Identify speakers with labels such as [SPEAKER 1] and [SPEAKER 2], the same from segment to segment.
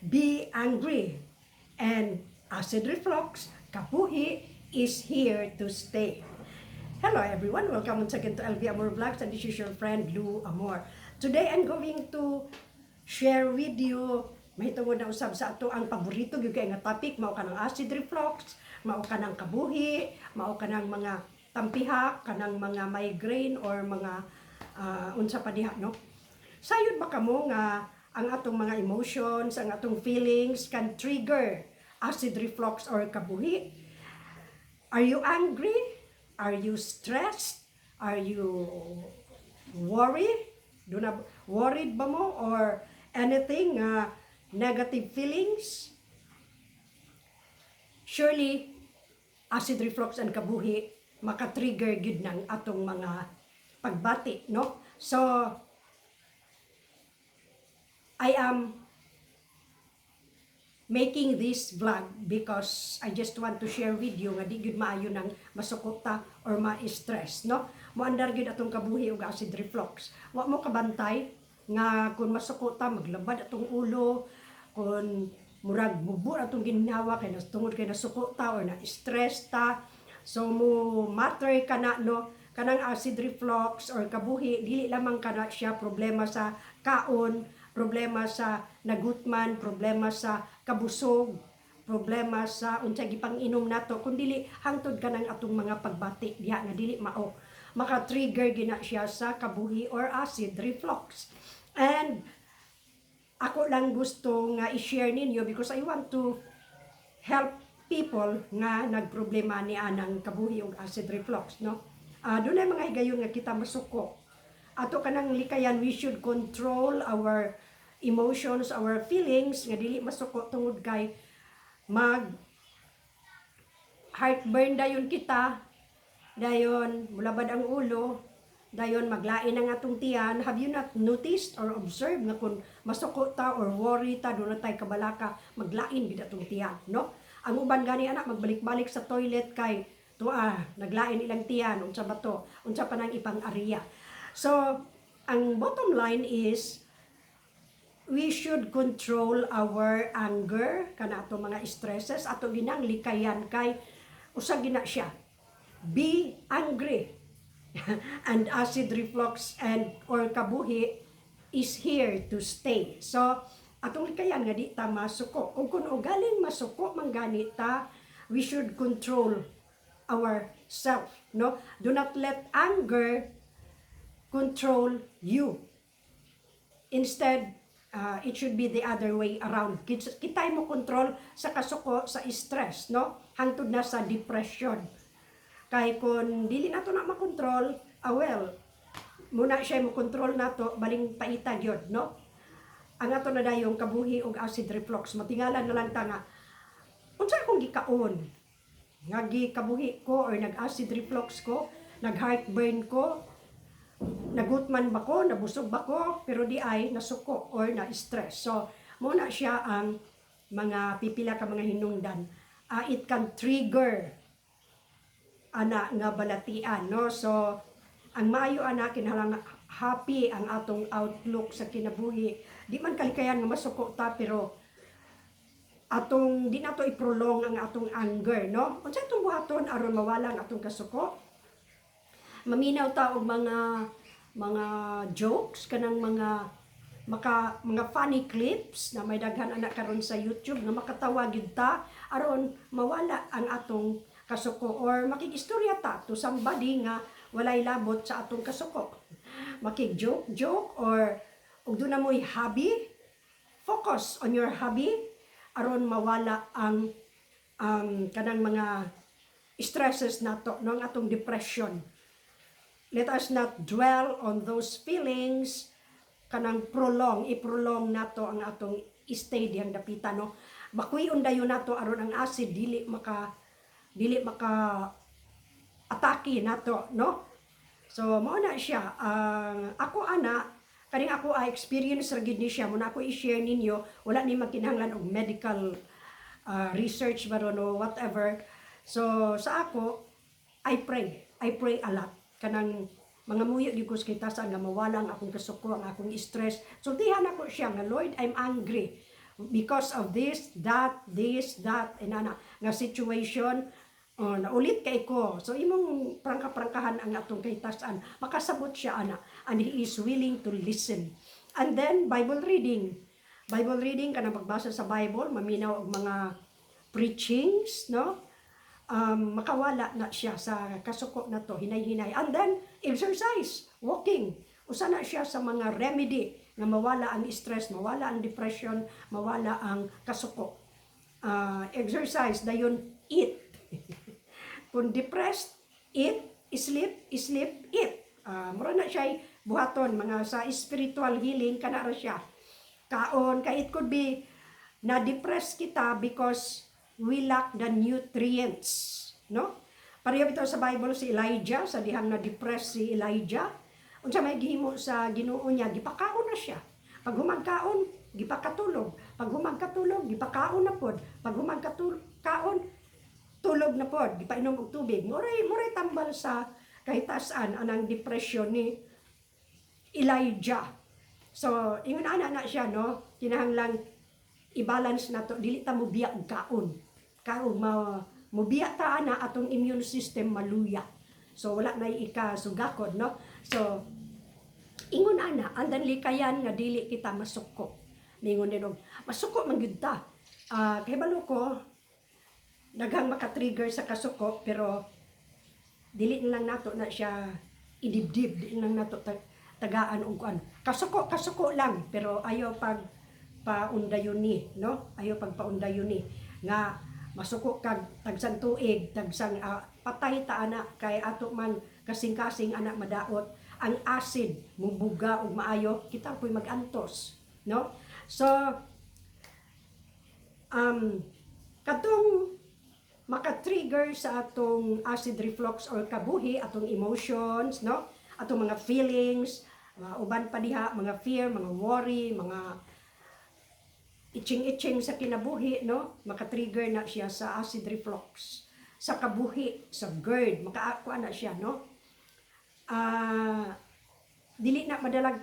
[SPEAKER 1] Be angry and acid reflux, kabuhi, is here to stay. Hello everyone, welcome once again to LV Amor Vlogs and this is your friend Lou Amor. Today I'm going to share with you mahitungod na usab sa ato ang paborito gyud kay nga topic, mao kanang acid reflux, mao kanang kabuhi, mao kanang mga tampihak, kanang mga migraine or mga unsa pa diha, no? Sayod ba kamo nga ang atong mga emotions, ang atong feelings can trigger acid reflux or kabuhi? Are you angry? Are you stressed? Are you worried? Do na worried ba mo or anything negative feelings? Surely acid reflux and kabuhi maka-trigger gyud ng atong mga pagbati, no? So I am making this vlog because I just want to share with you nga di gyud maayo nang masuko ta or ma-stress, no? Moandar gyud atong kabuhi ug acid reflux. Wa mo kabantay nga kung masuko ta, maglabad atong ulo, kung murag mubo atong ginhawa kay nas tungod kay nasuko ta or na stress ta. So mo matter kana, no? Kanang acid reflux or kabuhi, dili lamang kana siya problema sa kaon, problema sa nagutman, problema sa kabusog, problema sa unsa gipang-inom nato, kun dili hangtod kanang atong mga pagbati diha nga dili mao. Maka-trigger gina siya sa kabuhi or acid reflux. And ako lang gusto nga i-share ninyo because I want to help people nga nagproblema ni anang kabuhi og acid reflux, no? Dunay mga higayon nga kita masuko. Ato kanang likayan, we should control our emotions, our feelings nga dili masuko tungod kay mag heartburn dayon kita, dayon mulabad ang ulo, dayon maglain ang atong tiyan. Have you not noticed or observed nga kung masuko ta or worry ta, duna tay kabalaka, maglain gid atong tiyan, no? Ang uban gani anak magbalik-balik sa toilet kay tuwa naglain ilang tiyan. Unsa ba to? Unsa pa nang ipang-ariya? So ang bottom line is we should control our anger, kana ato mga stresses, ato ginang likayan kay usa gina siya. Be angry and acid reflux and or kabuhi is here to stay. So atong likayan nga di ta masuko. Ug kung ugaling masuko man gani ta, we should control ourself, no? Do not let anger control you. Instead, it should be the other way around. Kitay mo control sa kasuko, sa stress, no? Hangtod na sa depression. Kay kung dili nato na makontrol, well, muna siya mo control nato, baling paita gyud, no? Ang ato na dayong kabuhi og acid reflux, matingala na lang ta nga, unsa akong gikaon nga gikabuhi ko or nag-acid reflux ko, nag-heartburn ko, nagutman ba ko, nabusog ba ko, pero di ay nasuko or na-stress? So, muna siya ang mga pipila ka mga hinungdan. It can trigger ana nga balatian, no? So, ang maayo ana, kinahanglan happy ang atong outlook sa kinabuhi. Di man kalikayan nga masuko ta, pero atong di nato i-prolong ang atong anger, no? Unsa atong buhaton aron mawala ang atong kasuko? Maminaw ta og mga jokes, kanang mga maka mga funny clips na may daghan ana karon sa YouTube nga makatawa gyud ta aron mawala ang atong kasuko, or makig-istorya ta to somebody nga walay labot sa atong kasuko, makig-joke joke, or ug duna mo'y hobby, focus on your hobby aron mawala ang kanang mga stresses nato, no, ang atong depression. Let us not dwell on those feelings, kanang prolong, i-prolong nato ang atong stay diyang dapita, no? Bakuyon dayon nato aron ang acid dili maka atake nato, no? So mao na siya ang ako ana, kaning ako ay experience ra gid ni siya, mo na ako i-share ninyo. Wala ni magkinahanglan og medical research ba ron o whatever. So sa ako, I pray. I pray a lot. Kanang mga muyo gyud ko sa kita nga mawala ang akong kasuko, ang akong stress. Sultihan ako siya nga, "Lord, I'm angry." Because of this, that, this, that, inana nga situation, oh, naulit kay ko. So imong prangka-prangkahan ang atong kahitasan, makasabot siya ana and he is willing to listen. And then Bible reading. Bible reading, kanang pagbasa sa Bible, maminaw og mga preachings, no? Makawala na siya sa kasuko na to, hinay-hinay. And then exercise, walking. Usa na siya sa mga remedy nga mawala ang stress, mawala ang depression, mawala ang kasuko. Exercise, dayon eat. Kung depressed, eat, sleep, sleep, eat. Mura na siya buhaton mga sa spiritual healing, kana ra siya. Kaon kay it could be na depressed kita because we lack the nutrients, no? Pareho bitaw sa Bible si Elijah, sa dihang na depressed si Elijah. Unsa may gihimo sa Ginoo niya, gipakaon na siya. Pag humagkaon, gipakatulog. Pag humagkatulog, gipakaon na pod. Pag humagkaon, tulog na pod, gipainom og tubig. Muray tambal sa kahitasan anang depression ni Elijah. So, ingon ana na siya, no? Kinahanglang i-balance na to, dili ta mobiya og kaon. Kaon ma mobiya ta ana, atong immune system maluya. So wala na ikasugakod, no? So ingon ana, andan likayan nga dili kita masuko. Ningon din og masuko man gyud ta. Ah, kay balo ko daghang maka-trigger sa kasuko, pero dili na lang nato na siya idibdib, dili na lang nato tagaan og kuan. Kasuko, kasuko lang, pero ayaw pag paundayon ni, no? Ayaw pag paundayon ni nga masuko kag tagsang tuig, tagsang patay ta ana kay ato man kasing-kasing ana madaot ang acid, mubuga og maayo, kita po'y magantos, no? So katong maka-trigger sa atong acid reflux or kabuhi, atong emotions, no? Atong mga feelings, mga uban pa diha, mga fear, mga worry, mga itching-itching sa kinabuhi, no? Maka-trigger na siya sa acid reflux. Sa kabuhi, sa GERD, makakuha na siya, no? Dili na madalag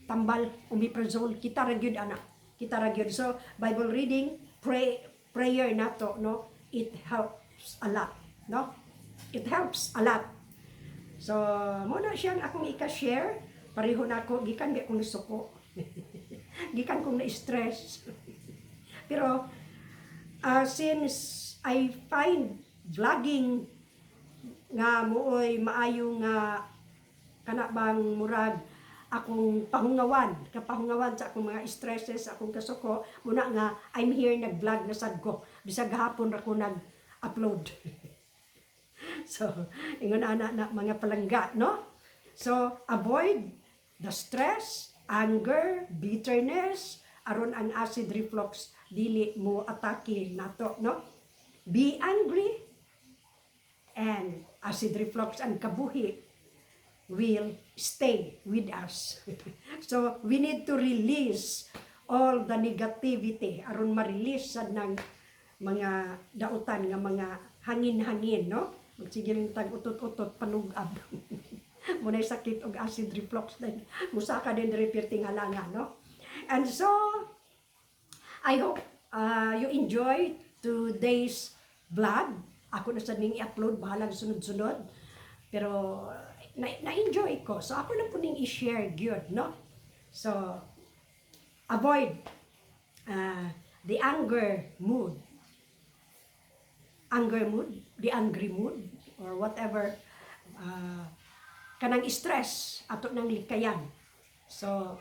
[SPEAKER 1] tambal omeprazole, kita ra gyud ana, kita ra gyud. So Bible reading, pray, prayer nato, no? It helps a lot, no? It helps a lot. So mo na siyang akong ika-share. Pareho na ako, gikan ba akong nisuko, gikan kong na-stress, pero since I find vlogging nga mooy maayo nga kana bang murag akong pahungawan, kapahungawan sa akong mga stresses, akong kasuko, muna nga I'm here, nag-vlog na sad ko. Bisag gahapon ra ko nag-upload. So, ingon ana na, mga palangga, no? So, avoid the stress, anger, bitterness, aron ang acid reflux dili mo atake nato, no? Be angry and acid reflux and kabuhi will stay with us. So we need to release all the negativity aron ma-release sad ng mga dautan nga mga hangin-hangin, no? Magsige rin tag utot-utot, panugab. Muna'y sakit og acid reflux din. Musaka din diri pirting halanga, no? And so I hope you enjoy today's vlog. Ako na sa ning i-upload, bahalag sunod-sunod. Pero na-enjoy ko. So ako lang po ning i-share gyud, no? So avoid the anger mood. Anger mood, the angry mood, or whatever. Kanang stress, ato nang likayan. So,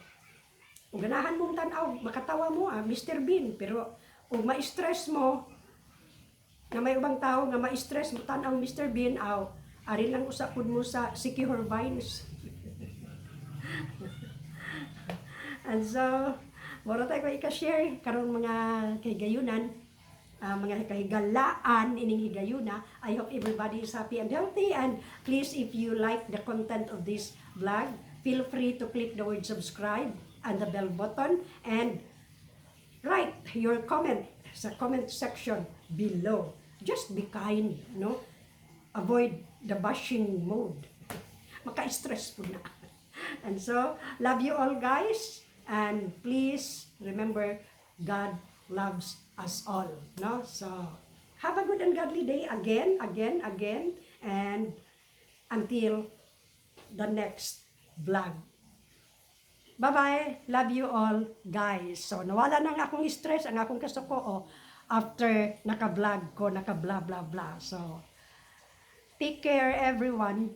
[SPEAKER 1] kung ganahan mong tanaw, makatawa mo, Mr. Bean, pero kung ma-stress mo, na may ubang tao nga ma-stress mo tanaw Mr. Bean, aw, ari lang usa pud mo sa Siquijor Vines. And so, moro tayo ko ika-share karon, mga kahigayunan, mga kahigalaan ining higayuna. I hope everybody is happy and healthy, and please, if you like the content of this vlog, feel free to click the word "subscribe" and the bell button and write your comment sa comment section below. Just be kind, no? Avoid the bashing mode. Maka-stress po na. And so, love you all, guys. And please remember God loves us all, no? So, have a good and godly day again, again, again, and until the next vlog. Bye-bye. Love you all, guys. So, nawala na ang akong stress, ang akong kasuko, oh, after naka-vlog ko, naka-blah, blah, blah. So, take care, everyone.